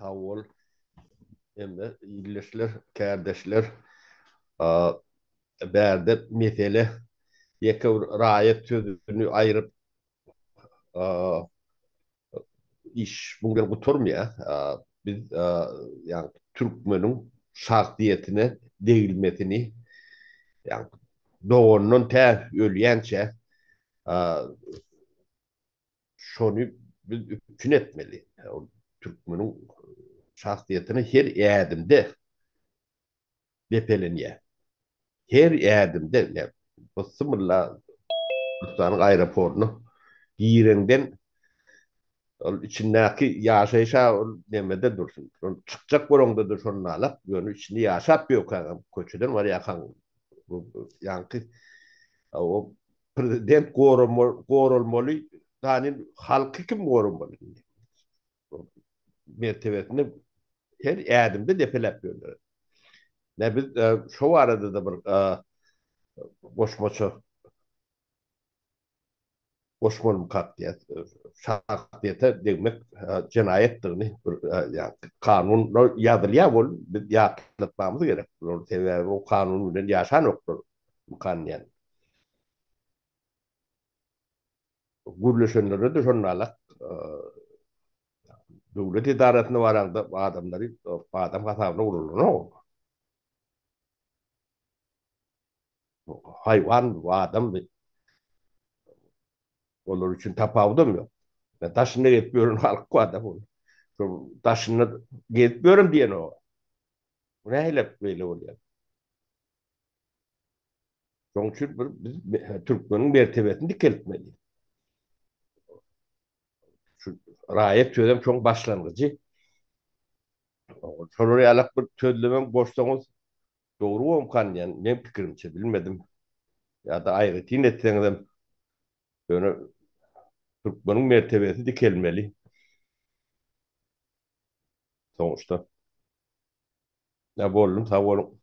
Sag bol. Hemme ildeşler, kärdeşler. Bärde mesele ýeke bir raýat sözüni aýryp iş bu bilen gutarmaýar. Biz ýagny türkmeniň şahsyýetine degilmesini ýagny dogandan tä ölýänçä şony biz üpjün etmeli. Türkmeniň şahsyýetine her ädimde depelenýär. Her ädimde, bysymylla Türkmenistanyň aeroportyna gireňden ol içindäki ýaşaýyş-a ol nemede dursun. Şol çykjak bolaňda-da şony nalap, ýöne içinde ýaşap ýörkäňem, köçeden barýarkaň ýaňky o prezident goralmaly, dani halky kim goramaly indi? Mertebesini her ädimde depeläp ýörler. Ne biz şo barada-da bir goşmaça goşmalymykak diýýäs. Şahsyýete degmek jenaýatdygyny bir ýa kanunda ýazylýar bol biz ýatlatmamyz gerek. Sebäbi o kanun bilen ýaşanoklar mykan diýýän. Gürleşenlerde-de şonda döwlet edarasyna baraňda adamlary adam hasabyna ulananok. Haýwan bu adam bu. Olar üçin tapawudam ýok. Daşynda gezip ýören halk bar-da bu. Şol daşynda gezip ýörem diýenok. Bu nähili beýle bolýar? Şonuň üçin bir biz türkmeniň mertebesini dikeltmeli. Şu raýat sözem şoň başlangyjy. Şolar ýalak bir sözlemem goşsaňyz dogry bolmkan diýen meň pikirimçe bilmedim. Ýa-da aýratyn etseňizem ýöne türkmeniň mertebesi dikelmeli. Soňuşda. Ýa boldum sag boluň.